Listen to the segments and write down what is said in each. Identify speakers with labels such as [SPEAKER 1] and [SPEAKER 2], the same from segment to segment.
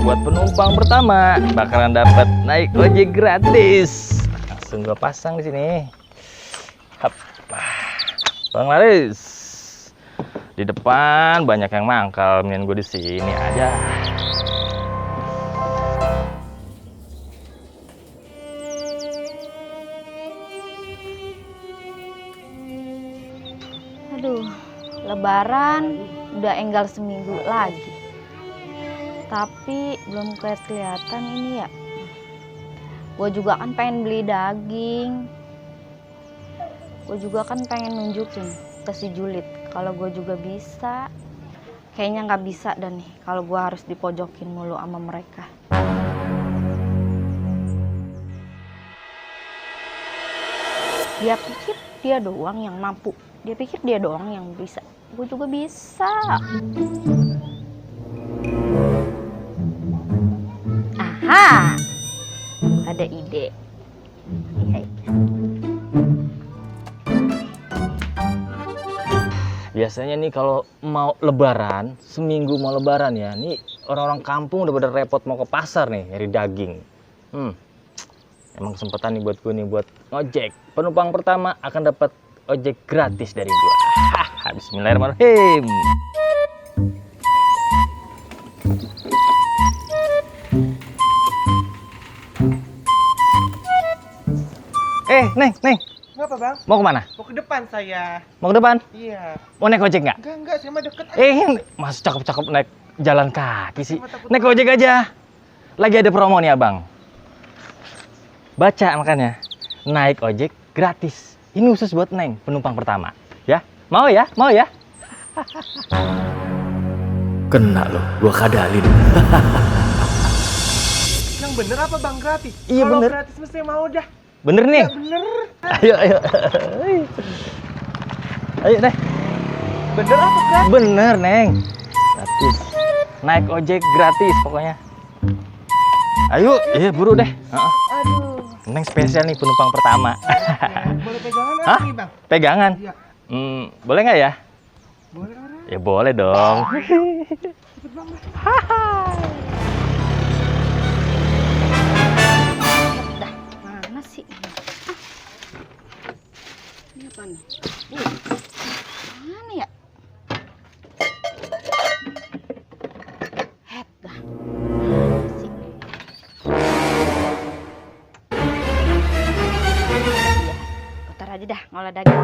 [SPEAKER 1] buat penumpang pertama bakalan dapat naik ojek gratis. Langsung gua pasang di sini. Hap. Bang Laris. Di depan banyak yang mangkal, mendingan gue di sini aja.
[SPEAKER 2] Aduh, Lebaran udah enggal seminggu lagi. Tapi belum kelihatan ini ya. Gue juga kan pengen beli daging. Gue juga kan pengen nunjukin ke si Julid kalau gue juga bisa. Kayaknya nggak bisa dan nih kalau gue harus dipojokin mulu sama mereka. Dia pikir dia doang yang mampu. Dia pikir dia doang yang bisa. Gue juga bisa. Aha, ada ide.
[SPEAKER 1] Biasanya nih kalau mau lebaran, seminggu mau lebaran ya, nih orang-orang kampung udah pada repot mau ke pasar nih nyari daging. Emang kesempatan nih buat gue nih buat ngojek. Penumpang pertama akan dapat ojek gratis dari gue. Bismillahirrahmanirrahim. Neng.
[SPEAKER 3] Ngapa bang?
[SPEAKER 1] Mau kemana?
[SPEAKER 3] Mau ke depan saya.
[SPEAKER 1] Mau ke depan?
[SPEAKER 3] Iya.
[SPEAKER 1] Mau naik ojek nggak?
[SPEAKER 3] Enggak, saya mah deket aja.
[SPEAKER 1] Mas cakep-cakep naik jalan kaki sih. Naik ojek aja. Lagi ada promo nih abang. Baca makanya. Naik ojek gratis. Ini khusus buat Neng, penumpang pertama. Ya? Mau ya? Mau ya? Kena loh, gua kadalin.
[SPEAKER 3] Yang bener apa bang gratis?
[SPEAKER 1] Iya,
[SPEAKER 3] kalau
[SPEAKER 1] bener.
[SPEAKER 3] gratis mesti mau dah.
[SPEAKER 1] Bener nih?
[SPEAKER 3] Ya, bener.
[SPEAKER 1] Ayo. Ayo, Neng.
[SPEAKER 3] Bener apa gratis?
[SPEAKER 1] Bener, Neng. Gratis. Naik ojek gratis pokoknya. Ayo, iya buru deh.
[SPEAKER 3] Aduh.
[SPEAKER 1] Neng spesial nih penumpang pertama.
[SPEAKER 3] Boleh pegangan
[SPEAKER 1] Hah?
[SPEAKER 3] apa nih bang?
[SPEAKER 1] Pegangan?
[SPEAKER 3] Iya.
[SPEAKER 1] Boleh nggak ya?
[SPEAKER 3] Boleh orang.
[SPEAKER 1] Ya boleh dong.
[SPEAKER 3] Cepet bang.
[SPEAKER 2] Dah, mana sih? Ini apa nih? Mana ya? Dah. Mana sih? Iya, putar aja dah ngolah daging.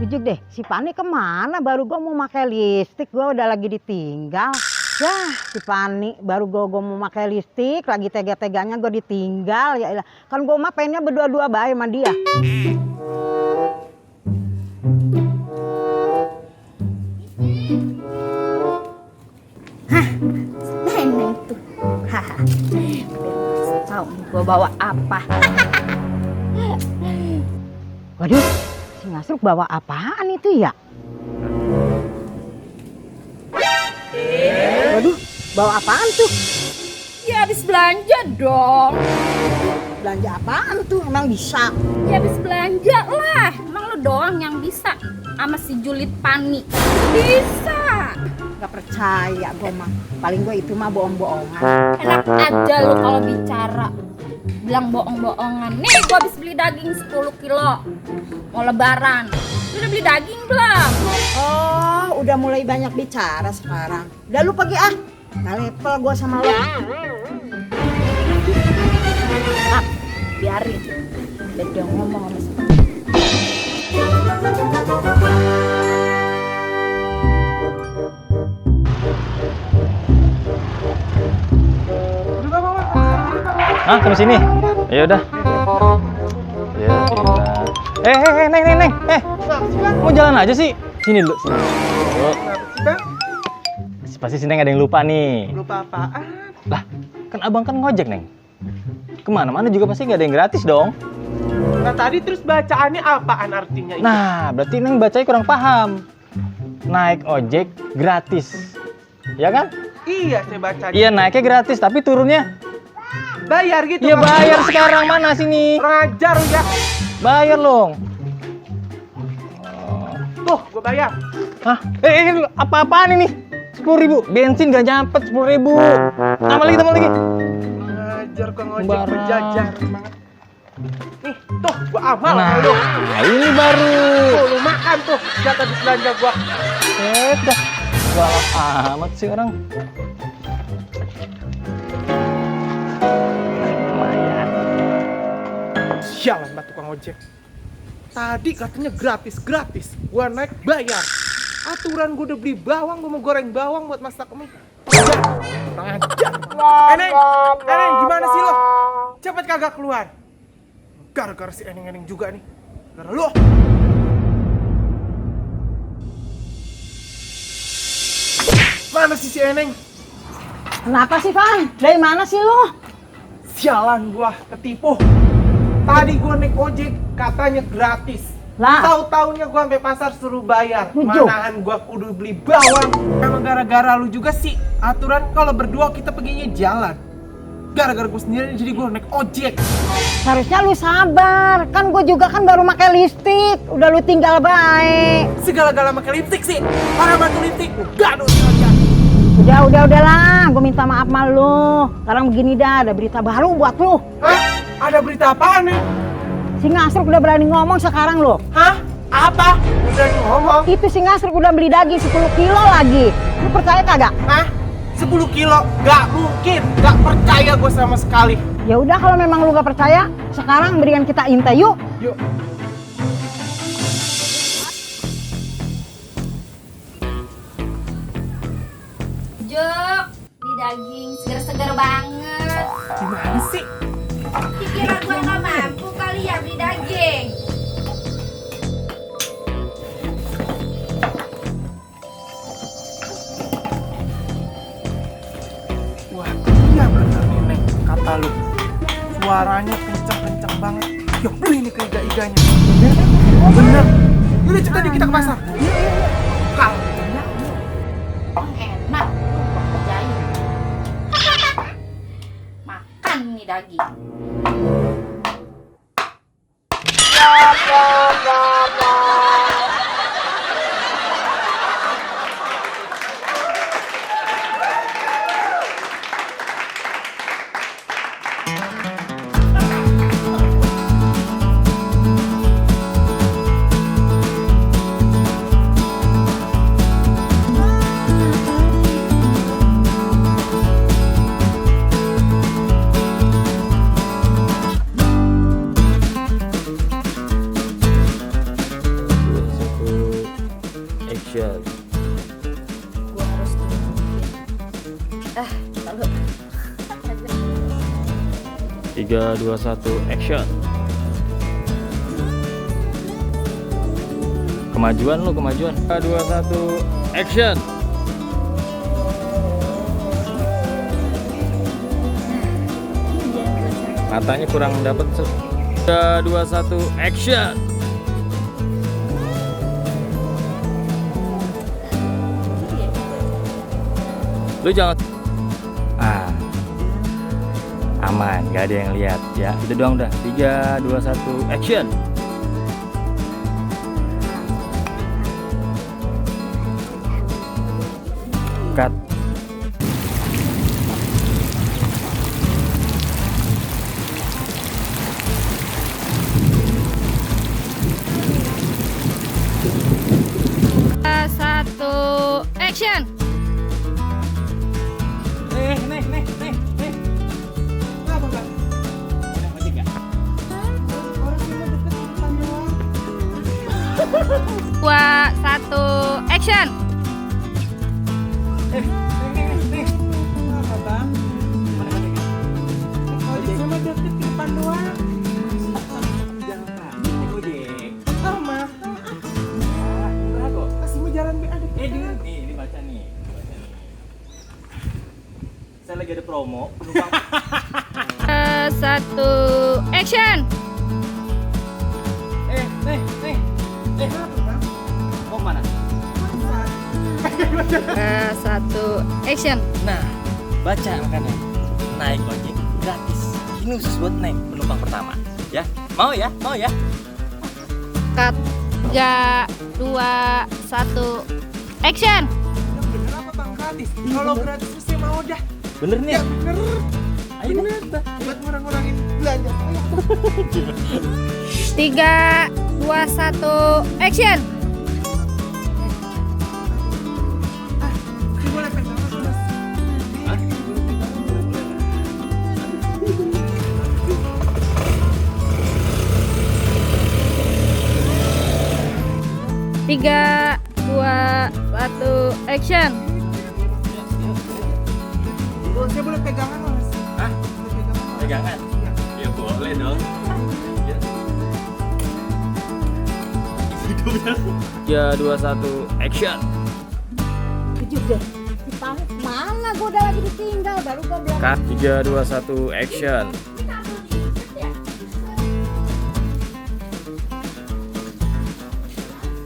[SPEAKER 4] Bujuk deh, si Pani kemana? Baru gue mau pakai listrik, gue udah lagi ditinggal. Yah, si Pani baru gue mau pakai listrik, lagi tega-teganya gue ditinggal. Ya ilah, kan gue mah pengennya berdua-dua baik sama dia.
[SPEAKER 2] Hah, Neneng tuh. Haha. Tahu gue bawa apa?
[SPEAKER 4] Waduh, si Ngasruk bawa apaan itu ya? Waduh, bawa apaan tuh?
[SPEAKER 2] Ya habis belanja dong.
[SPEAKER 4] Belanja apaan tuh? Emang bisa?
[SPEAKER 2] Ya habis belanja lah. Emang lu doang yang bisa sama si Julid Pani. Bisa.
[SPEAKER 4] Gak percaya gue mah. Paling gue itu mah bohong-bohongan.
[SPEAKER 2] Enak aja lu kalau bicara. Bilang bohong-bohongan. Nih gua habis beli daging 10 kilo. Mau lebaran. Lu udah beli daging belum?
[SPEAKER 4] Oh, udah mulai banyak bicara sekarang. Udah lu pergi ah. Gak level gue sama lo.
[SPEAKER 2] Mak, biarin. Biar dia ngomong sama si
[SPEAKER 1] Hah, kamu sini? Ya udah. Ya elah. Neng. Mau jalan aja sih? Sini dulu, sini. Yuk.
[SPEAKER 3] Bang,
[SPEAKER 1] Pasti si Neng ada yang lupa nih.
[SPEAKER 3] lupa apaan?
[SPEAKER 1] Lah, kan abang kan ngojek, Neng. Kemana-mana juga pasti nggak ada yang gratis dong.
[SPEAKER 3] Nah tadi terus bacaannya apaan artinya itu?
[SPEAKER 1] Nah, berarti Neng bacanya kurang paham. Naik ojek gratis. Ya kan?
[SPEAKER 3] Iya saya bacanya.
[SPEAKER 1] Iya, naiknya gratis, tapi turunnya
[SPEAKER 3] Bayar gitu.
[SPEAKER 1] iya
[SPEAKER 3] Bang.
[SPEAKER 1] bayar sekarang. Mana sini?
[SPEAKER 3] Kurang ajar lu ya.
[SPEAKER 1] Bayar dong.
[SPEAKER 3] Tuh, gua bayar.
[SPEAKER 1] Hah? Apa-apaan ini? 10.000. Bensin gak nyampe 10.000. Tambah lagi.
[SPEAKER 3] Ngajar kok ngojek
[SPEAKER 1] Barang.
[SPEAKER 3] berjajar banget. Nih, tuh gua amal
[SPEAKER 1] Nah,
[SPEAKER 3] sama lu.
[SPEAKER 1] ini baru.
[SPEAKER 3] Tuh, lu makan tuh jatah di belanja gua.
[SPEAKER 1] Dah. Galak amat sih orang. Lumayan.
[SPEAKER 3] Sialan batu tukang ojek. Tadi katanya gratis. Gua naik bayar. Aturan gua udah beli bawang, gua mau goreng bawang buat masak mie. Kurang ajar. Eneng, gimana sih lo? Cepet kagak keluar. Gara-gara si Eneng juga nih. Gara lo. Mana sih si Eneng?
[SPEAKER 4] Kenapa sih, Van? Dari mana sih lo?
[SPEAKER 3] Sialan gua ketipu. Tadi gua naik ojek katanya gratis.
[SPEAKER 4] Lah.
[SPEAKER 3] Tahu-taunya gua sampai pasar suruh bayar.
[SPEAKER 4] Tujuh.
[SPEAKER 3] Manahan gua kudu beli bawang. Emang gara-gara lu juga sih. Aturan kalau berdua kita perginya jalan. Gara-gara gua sendiri jadi gua naik ojek.
[SPEAKER 4] Seharusnya lu sabar. Kan gue juga kan baru pakai lipstik. Udah lu tinggal baik.
[SPEAKER 3] Segala-gala pakai lipstik sih. Para batu lipstik. Udah dosa kalian.
[SPEAKER 4] Udahlah. Gue minta maaf sama lu. Sekarang begini dah, ada berita baru buat lu.
[SPEAKER 3] Hah? Ada berita apaan nih?
[SPEAKER 4] Si Ngasruk udah berani ngomong sekarang lu.
[SPEAKER 3] Hah? Apa? Udah ngomong.
[SPEAKER 4] Itu si Ngasruk udah beli daging 10 kilo lagi. Lu percaya kagak?
[SPEAKER 3] Hah? 10 kilo? Gak mungkin. Gak percaya gua sama sekali.
[SPEAKER 4] Ya udah kalau memang lu gak percaya, sekarang mendingan kita intai yuk.
[SPEAKER 3] Yuk.
[SPEAKER 2] Jok, di daging seger-seger banget.
[SPEAKER 3] Gimana sih?
[SPEAKER 2] Pikiran gua nggak mampu kali ya beli daging.
[SPEAKER 3] Wah, iya bener nih, Neng. Kata lu. Suaranya kenceng-kenceng banget. Ya beli nih ke iga-iganya. Bener. Yaudah cepet nih kita ke pasar. Kal.
[SPEAKER 2] Enak, kerjain. Makan nih daging.
[SPEAKER 1] Action.
[SPEAKER 2] Gua harus lalu
[SPEAKER 1] 3, 2, 1, action. Kemajuan lu, kemajuan. 3, 2, 1, action. Matanya kurang dapet. 3, 2, 1, action. Lu jangan aman, gak ada yang lihat ya. Itu doang udah. 3, 2, 1, action. Cut.
[SPEAKER 2] Satu, action.
[SPEAKER 3] Nih. Apa, Bang?
[SPEAKER 1] Udah ojek gak?
[SPEAKER 3] Orang sini deket depan doang.
[SPEAKER 2] 2, 1, action.
[SPEAKER 3] Nih. Apa, Bang? Ojek sama deket di depan depan doang. Jalan kaki naik gojek. Sama. Murah kok. Kasih mau jalan be ada.
[SPEAKER 1] Ini baca nih. Saya lagi ada promo penumpang.
[SPEAKER 2] 1 action.
[SPEAKER 1] Nih. Mau kemana?
[SPEAKER 2] 1 action.
[SPEAKER 1] Nah, baca makanya. Naik ojek gratis. Ini khusus buat naik penumpang pertama. Ya, mau ya?
[SPEAKER 2] Cut. 3, 2, 1 action.
[SPEAKER 3] Bener apa bang gratis? Kalau gratis saya mau dah.
[SPEAKER 1] Bener nih.
[SPEAKER 3] Ya bener.
[SPEAKER 1] Ayo
[SPEAKER 3] Bener dah. Buat ngurang-ngurangin belanja. Ayo.
[SPEAKER 2] 3, 2, 1 action.
[SPEAKER 3] Ini boleh pegangan mas.
[SPEAKER 1] Hah?
[SPEAKER 2] Tiga, 2, 1 action.
[SPEAKER 3] Saya boleh pegangan mas.
[SPEAKER 1] Hah?
[SPEAKER 3] Boleh pegangan mas.
[SPEAKER 1] Pegangan?
[SPEAKER 3] Iya.
[SPEAKER 1] Ya boleh dong. Ya. 3, 2, 1 action.
[SPEAKER 4] Kejut deh. Si Pani mana? Gue udah lagi ditinggal. Baru gue bilang.
[SPEAKER 1] Cut. 3, 2, 1 action.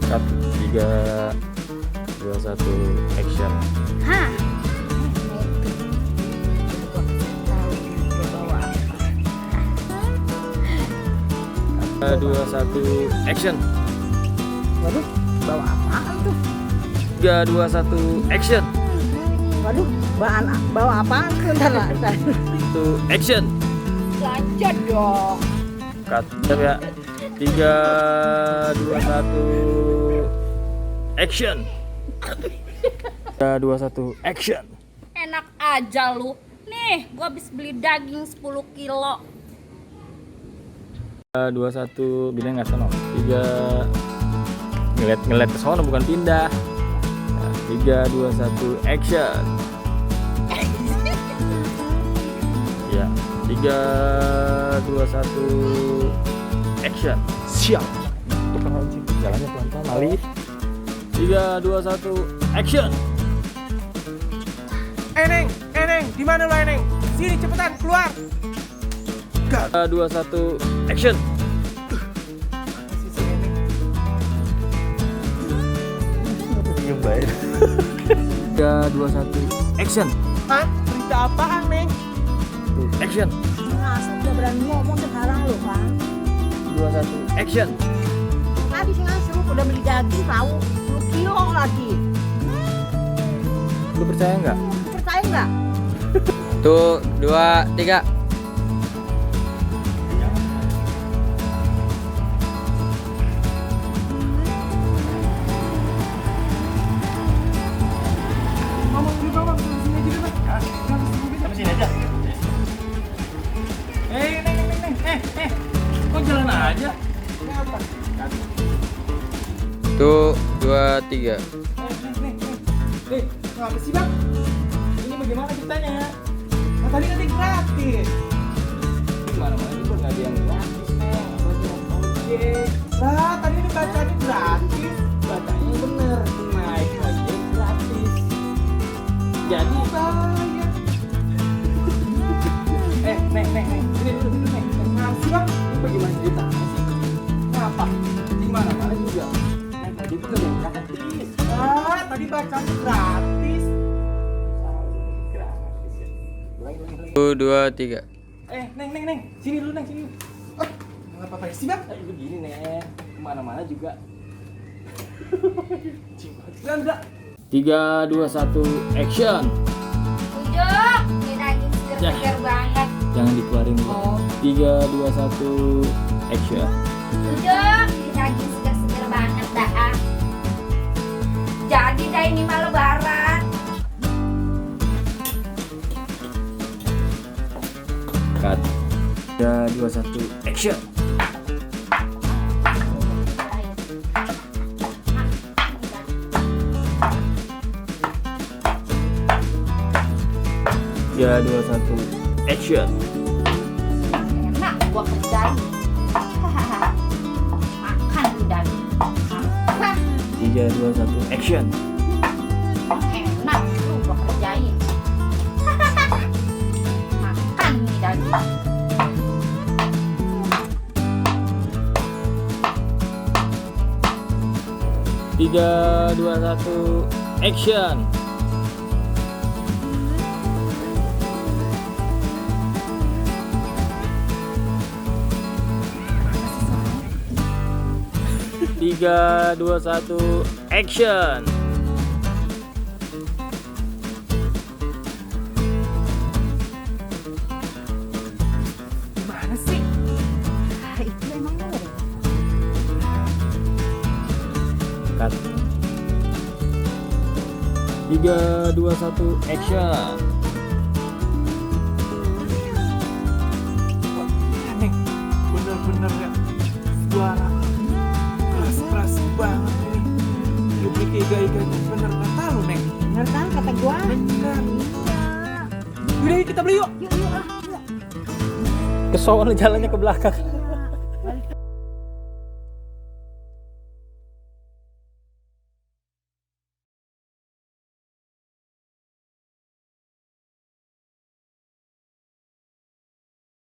[SPEAKER 1] Cut. 3, 2, 1 action.
[SPEAKER 2] Hah.
[SPEAKER 1] 3, 2, 1 action.
[SPEAKER 4] Waduh, bawa apaan tuh?
[SPEAKER 1] 3, 2, 1 action.
[SPEAKER 4] Waduh, bawa apaan tuh? Ntar lah.
[SPEAKER 1] 1 action.
[SPEAKER 2] Belanja dong.
[SPEAKER 1] Cut. Siap ya. 3, 2, 1 action. 3, 2, 1 action.
[SPEAKER 2] Enak aja lu. Nih, gua habis beli daging 10 kilo.
[SPEAKER 1] 3, 2, 1 bilangnya nggak sono. 3 ngeliat ke sono bukan pindah. 3, 2, 1 action. Ya. 3, 2, 1 action.
[SPEAKER 3] Siap.
[SPEAKER 1] Tukang ojek jalannya pelan-pelan Alif. 3, 2, 1 action.
[SPEAKER 3] Neng, di mana lo Neng? Sini cepetan keluar.
[SPEAKER 1] 3, 2, 1 action.
[SPEAKER 3] Masih si Neng.
[SPEAKER 1] Diem baik. 3, 2, 1 action.
[SPEAKER 3] Hah? Berita apaan Neng?
[SPEAKER 1] Action.
[SPEAKER 4] Masa udah berani ngomong sekarang lu, Bang?
[SPEAKER 1] 2, 1 action.
[SPEAKER 4] Tadi sih ngasih udah beli daging tahu 10 kilo lagi.
[SPEAKER 1] Lu percaya nggak?
[SPEAKER 4] Percaya nggak?
[SPEAKER 5] Tuh, 2, 3.
[SPEAKER 3] Mama udah bawa sampai sini aja deh bang.
[SPEAKER 1] Sampai sini aja. Neng. Kok jalan aja?
[SPEAKER 3] Kenapa?
[SPEAKER 5] Tuh, 2, 3.
[SPEAKER 3] Kenapa sih bang? Ini bagaimana ceritanya? Nah, tadi katanya gratis.
[SPEAKER 1] Gimana-mana juga nggak ada yang gratis, Neng. Bagi ojek.
[SPEAKER 3] Lah, tadi ini bacanya gratis.
[SPEAKER 1] Bacanya bener. Naik ojek gratis. Jadi,
[SPEAKER 3] Bayar.
[SPEAKER 1] Neng. Sini dulu, Neng.
[SPEAKER 3] Kenapa sih bang?
[SPEAKER 1] Ini bagaimana ceritanya sih?
[SPEAKER 3] Kenapa?
[SPEAKER 1] Gimana-mana juga. Naik ojek itu nggak ada yang gratis.
[SPEAKER 3] Ah, tadi bacanya gratis.
[SPEAKER 1] Gratis ya. Ulangi.
[SPEAKER 5] Tuh, 2, 3.
[SPEAKER 1] Neng. Sini dulu, Neng. Sini dulu.
[SPEAKER 3] Oh, nggak apa-apa sih bang?
[SPEAKER 1] Begini, Neng. Kemana-mana juga.
[SPEAKER 3] Enggak.
[SPEAKER 1] 3, 2, 1 action.
[SPEAKER 2] Ujuk, ini daging segar-segar banget.
[SPEAKER 1] Jangan dikeluarin.
[SPEAKER 2] Oh.
[SPEAKER 1] 3, 2, 1 action.
[SPEAKER 2] Ujuk, ini daging segar-segar banget dah. Jadi dah ini mah lebaran.
[SPEAKER 1] Cut. 3, 2, 1 action. Ya, 2, 1 action.
[SPEAKER 2] Enak. gua kerjain. Makan di daging.
[SPEAKER 1] 3, 2, 1, action.
[SPEAKER 2] Enak lu gua kerjain. Makan di daging.
[SPEAKER 1] 3, 2, 1, action. Tiga, dua, satu, action.
[SPEAKER 3] Gimana sih?
[SPEAKER 4] Itu emang lu.
[SPEAKER 1] Cut. 3, 2, 1, action.
[SPEAKER 3] Aneh, bener-bener ya suara keras banget nih. Yubrik iga-iganya bener kata lu, Neng.
[SPEAKER 4] Bener kan kata gua?
[SPEAKER 3] Bener. Yaudah yuk kita beli yuk.
[SPEAKER 1] Kesono jalannya ke belakang.